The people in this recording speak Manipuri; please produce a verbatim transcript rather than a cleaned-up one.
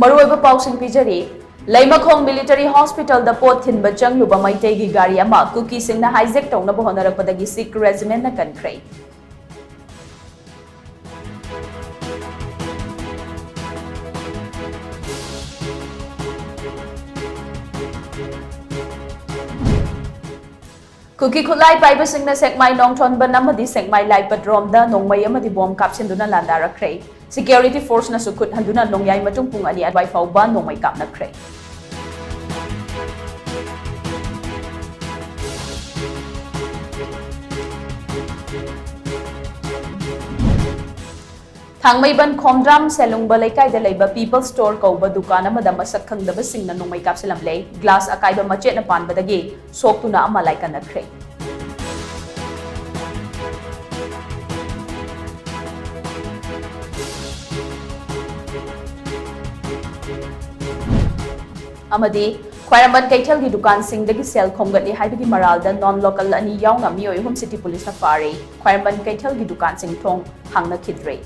ꯃꯔꯨꯑꯣꯏꯕ ꯄꯥꯎꯁꯤꯡ ꯄꯤꯖꯔꯤ꯫ ꯂꯩꯃꯈꯣꯡ Military Hospitalꯗ ꯄꯣꯠ ꯊꯤꯟꯕ ꯆꯪꯂꯨꯕ ꯃꯩꯇꯩꯒꯤ ꯒꯥꯔꯤ ꯑꯃ ꯀꯨꯀꯤꯁꯤꯡꯅ hijack ꯇꯧꯅꯕ ꯍꯣꯠꯅꯔꯛꯄꯗꯒꯤ Sikh Regimentꯅ ꯀꯟꯈ꯭ꯔꯦ꯫ ꯀꯨꯀꯤ ꯈꯨꯠꯂꯥꯏ ꯄꯥꯏꯕꯁꯤꯡꯅ ꯁꯦꯛꯃꯥꯏ ꯅꯣꯡꯊꯣꯟꯕꯟ ꯑꯃꯗꯤ ꯁꯦꯛꯃꯥꯏ ꯂꯥꯏꯄꯠꯔꯣꯝꯗ ꯅꯣꯡꯃꯩ ꯑꯃꯗꯤ ꯕꯣꯝ ꯀꯥꯞꯁꯤꯟꯗꯨꯅ ꯂꯥꯟꯗꯥꯔꯛꯈ꯭ꯔꯦ꯫ Security Forceꯅꯁꯨ ꯈꯨꯠ ꯍꯟꯗꯨꯅ ꯅꯣꯡꯌꯥꯏ ꯃꯇꯨꯡ ꯄꯨꯡ ꯑꯅꯤ ꯑꯗꯨꯋꯥꯏ ꯐꯥꯎꯕ ꯅꯣꯡꯃꯩ ꯀꯥꯞꯅꯈ꯭ꯔꯦ꯫ ꯊꯥꯡꯃꯩꯕꯟ ꯈꯣꯝꯗ꯭ꯔꯥꯝ ꯁꯦꯂꯨꯡꯕ ꯂꯩꯀꯥꯏꯗ ꯂꯩꯕ People Store ꯀꯧꯕ ꯗꯨꯀꯥꯟ ꯑꯃꯗ ꯃꯁꯛ ꯈꯪꯗꯕꯁꯤꯡꯅ ꯅꯣꯡꯃꯩ ꯀꯥꯞꯁꯤꯜꯂꯝꯂꯦ꯫ Glass ꯑꯀꯥꯏꯕ ꯃꯆꯦꯠꯅ ꯄꯥꯟꯕꯗꯒꯤ ꯁꯣꯛꯇꯨꯅ ꯑꯃ ꯂꯥꯏꯀꯠꯅꯈ꯭ꯔꯦ꯫ ꯑꯃꯗꯤ ꯈ꯭ꯋꯥꯏꯔꯝꯕꯟ ꯀꯩꯊꯦꯜꯒꯤ ꯗꯨꯀꯥꯟꯁꯤꯡꯗꯒꯤ ꯁꯦꯜ ꯈꯣꯝꯒꯠꯂꯤ ꯍꯥꯏꯕꯒꯤ ꯃꯔꯥꯜꯗ non local ꯑꯅꯤ ꯌꯥꯎꯅ ꯃꯤꯑꯣꯏ ꯑꯍꯨꯝ City Policeꯅ ꯐꯥꯔꯦ꯫ ꯈ꯭ꯋꯥꯏꯔꯝꯕꯟ ꯀꯩꯊꯦꯜꯒꯤ ꯗꯨꯀꯥꯟꯁꯤꯡ ꯊꯣꯡ ꯍꯥꯡꯅꯈꯤꯗ꯭ꯔꯦ꯫